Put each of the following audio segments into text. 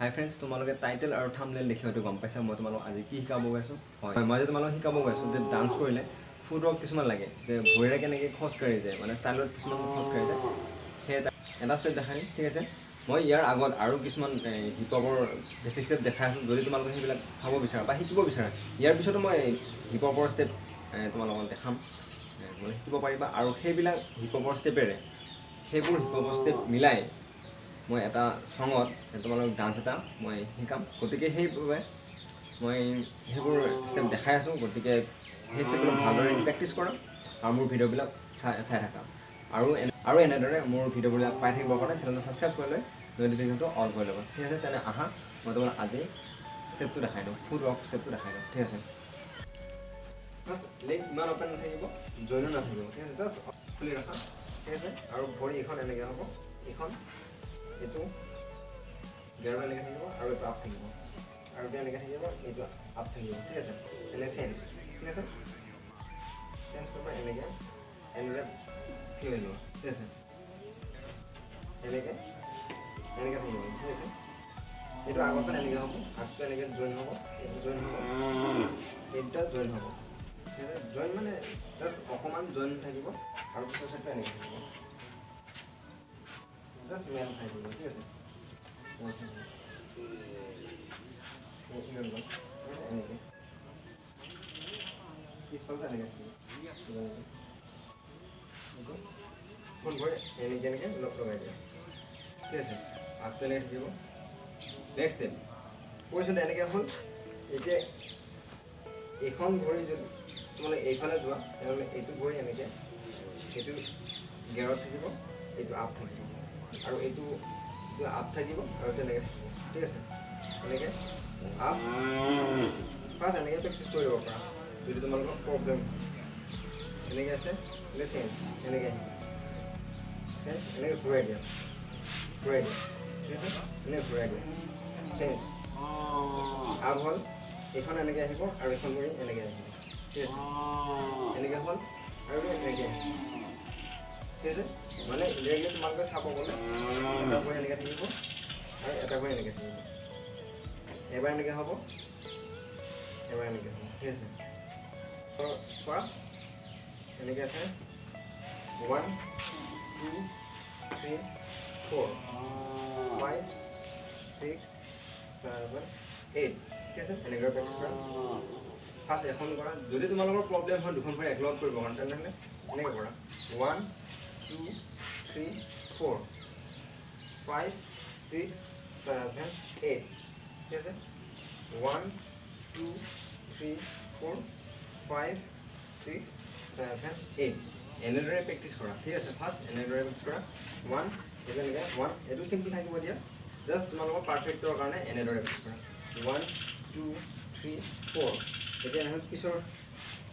হাই friends, তোমালোকে title আৰু thumbnail দেখি হয়তো গম পাইছা মই তোমালোকক আজি কি শিকাব গৈ আছোঁ। হয়, মই আজি তোমালোকক শিকাব গৈ আছোঁ যে ডান্স কৰিলে ফুটৱৰ্ক কিছুমান লাগে, যে ভৰিৰে কেনেকৈ খোজকাঢ়ি যায়, মানে ষ্টাইলত কিছুমান খোজকাঢ়ি যায়, সেই এটা ষ্টেপ দেখাই দিম, ঠিক আছে। মই ইয়াৰ আগত আৰু কিছুমান হিপ হপৰ বেছিক ষ্টেপ দেখাই আছোঁ, যদি তোমালোকে সেইবিলাক চাব বিচাৰা বা শিকিব বিচাৰা, ইয়াৰ পিছতো মই হিপ হপৰ ষ্টেপ তোমালোকক দেখাম, মানে শিকিব পাৰিবা। আৰু সেইবিলাক হিপ হপৰ ষ্টেপেৰে, সেইবোৰ হিপ হপৰ ষ্টেপ মিলাই মই এটা চঙত তোমালোকক ডান্স এটা মই শিকাম। গতিকে সেইবাবে মই সেইবোৰ ষ্টেপ দেখাই আছোঁ, গতিকে সেই ষ্টেপবিলাক ভালদৰে প্ৰেক্টিছ কৰা আৰু মোৰ ভিডিঅ'বিলাক চাই চাই থাকা। আৰু এনেদৰে মোৰ ভিডিঅ'বিলাক পাই থাকিবৰ কাৰণে চেনেলটো ছাবস্ক্ৰাইব কৰি লৈ ন'টিফিকেশ্যনটো অন কৰি ল'বা, ঠিক আছে। তেনে আহা, মই তোমাক আজি ষ্টেপটো দেখাই দিওঁ, ফুট ৱৰ্ক ষ্টেপটো দেখাই দিওঁ, ঠিক আছে। জাষ্ট লেগ ইমান অ'পেন নাথাকিব, জইনো নাথাকিব, ঠিক আছে। জাষ্ট খুলি ৰাখা, ঠিক আছে। আৰু ভৰি এইখন এনেকৈ হ'ব, এইখন এইটো গেৰ এনেকৈ থাকিব আৰু এইটো আপ থাকিব, আৰু এইটো এনেকৈ থাকিব, এইটো আপ থাকিব, ঠিক আছে। এনে চেঞ্জ, ঠিক আছে, চেঞ্জ কৰিব এনেকৈ, এনেদৰে থিয় হৈ লোৱা, ঠিক আছে। এনেকৈ এনেকৈ থাকিব, ঠিক আছে। এইটো আগৰখন এনেকৈ হ'ব, আগটো এনেকৈ জইন হ'ব, এইটো জইন হ'ব, এই দুটা জইন হ'ব, ঠিক আছে। জইন মানে জাষ্ট অকণমান জইন থাকিব আৰু পিছৰ চাইডটো এনেকৈ থাকিব, জাষ্ট মেল খাই দিব, ঠিক আছে। মেল খাই দিব। ইমান গ'ল, ঠিক আছে। এনেকৈ পিছফালটো এনেকৈ থাকিব, এনেকৈ ফোন ভৰি এনেকৈ এনেকৈ লগ লগাই দিয়া, ঠিক আছে। আগটো এনেকৈ থাকিব। নেক্সট ষ্টেপ পজিশ্যনটো এনেকৈ হ'ল। এতিয়া এইখন ভৰি যদি তোমালোকে এইফালে যোৱা, তেনেহ'লে এইটো ভৰি এনেকৈ, এইটো গেৰত থাকিব, এইটো আপ থাকিব, আৰু এইটো আপ থাকিব আৰু তেনেকৈ থাকিব, ঠিক আছে। এনেকৈ আপ ফাৰ্ষ্ট এনেকৈ প্ৰেক্টিছ কৰি ল'ব পাৰা যদি তোমালোকৰ প্ৰব্লেম হয়। এনেকৈ আছে, এনেকৈ চেঞ্জ, এনেকৈ আহিব চেঞ্জ, এনেকৈ ঘূৰাই দিয়া, ঘূৰাই দিয়া, ঠিক আছে। এনেকৈ ঘূৰাই দিয়া, চেঞ্জ, আপ হ'ল, এইখন এনেকৈ আহিব আৰু এইখন ভৰি এনেকৈ আহিব, ঠিক আছে। এনেকৈ হ'ল আৰু এনেকৈ আহিব, ঠিক আছে। মানে ইনডাইৰেক্টলি তোমালোকে চাব গ'লে এটা ভৰি এনেকৈ থাকিব আৰু এটা ভৰি এনেকৈ থাকিব, এবাৰ এনেকৈ হ'ব, এবাৰ এনেকৈ হ'ব, ঠিক আছে। চোৱা এনেকৈ আছে, 1 2 3 4 5 6 7 8, ঠিক আছে। এনেকৈ প্ৰেক্টিছ কৰা, ফাৰ্ষ্ট এখন কৰা। যদি তোমালোকৰ প্ৰব্লেম হয় দুখন ভৰি একেলগত কৰিব কাৰণে, তেনেহ'লে এনেকৈ কৰা, 1 2 3 4 5 6 7 8, ঠিক আছে। 1 2 3 4 5 6 7 8, এনেদৰে প্ৰেক্টিছ কৰা, ঠিক আছে। ফাৰ্ষ্ট এনেদৰে প্ৰেক্টিছ কৰা, 1, এইটো এনেকৈ 1, এইটো চিম্পল থাকিব দিয়া, জাষ্ট তোমালোকৰ পাৰফেক্টৰ কাৰণে এনেদৰে প্ৰেক্টিছ কৰা, 1 2 3 4। এতিয়া নহয় পিছৰ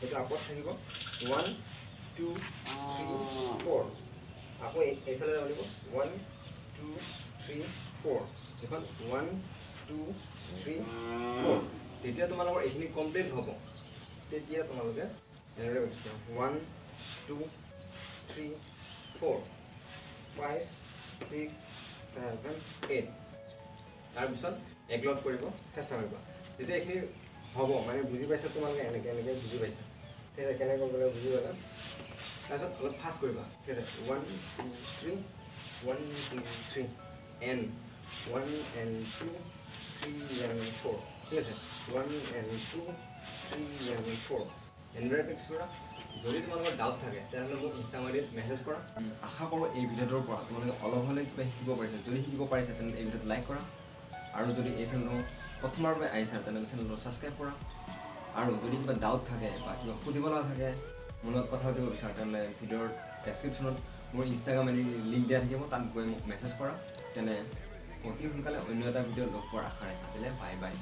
এইটো আপত থাকিব, 1 2 3 4, আকৌ এইফালে যাব লাগিব, 1 2 3 4, এইখন 1 2 3 4। যেতিয়া তোমালোকৰ এইখিনি কমপ্লিট হ'ব, তেতিয়া তোমালোকে এনেদৰে প্ৰেক্টিছ কৰা, 1 2 3 4 5 6 7 8, তাৰপিছত একলগ কৰিব চেষ্টা কৰিবা। যেতিয়া এইখিনি হ'ব, মানে বুজি পাইছা তোমালোকে, এনেকৈ এনেকৈ বুজি পাইছা, ঠিক আছে, কেনেকৈ কৰিব লাগে বুজি পালা, তাৰপিছত অলপ ফাষ্ট কৰিবা, ঠিক আছে। 1 2 3, 1 2 3 and 1 and 2 3 and 4, ঠিক আছে, 1 এণ্ড 2 3 এণ্ড 4, এনেদৰে প্ৰেক্টিছ কৰা। যদি তোমালোকৰ ডাউট থাকে তেনেহ'লে মোক ইনষ্টাগ্ৰাম আইডিত মেছেজ কৰা। আশা কৰোঁ এই ভিডিঅ'টোৰ পৰা তোমালোকে অলপ হ'লে কিবা শিকিব পাৰিছা। যদি শিকিব পাৰিছা তেনেহ'লে এই ভিডিঅ'টো লাইক কৰা, আৰু যদি এই চেনেলটো প্ৰথমবাৰৰ বাবে আহিছা তেনেহ'লে চেনেলটো ছাবস্ক্ৰাইব কৰা। আৰু যদি কিবা ডাউট থাকে বা কিবা সুধিব লগা থাকে, মোৰ লগত কথা পাতিব বিচাৰা, তেনেহ'লে ভিডিঅ'ৰ ডেছক্ৰিপশ্যনত মোৰ ইনষ্টাগ্ৰাম আইডি লিংক দিয়া থাকিব, তাত গৈ মোক মেছেজ কৰা। তেনে অতি সোনকালে অন্য এটা ভিডিঅ' লগ পোৱাৰ আশাৰে আজিলৈ বাই বাই।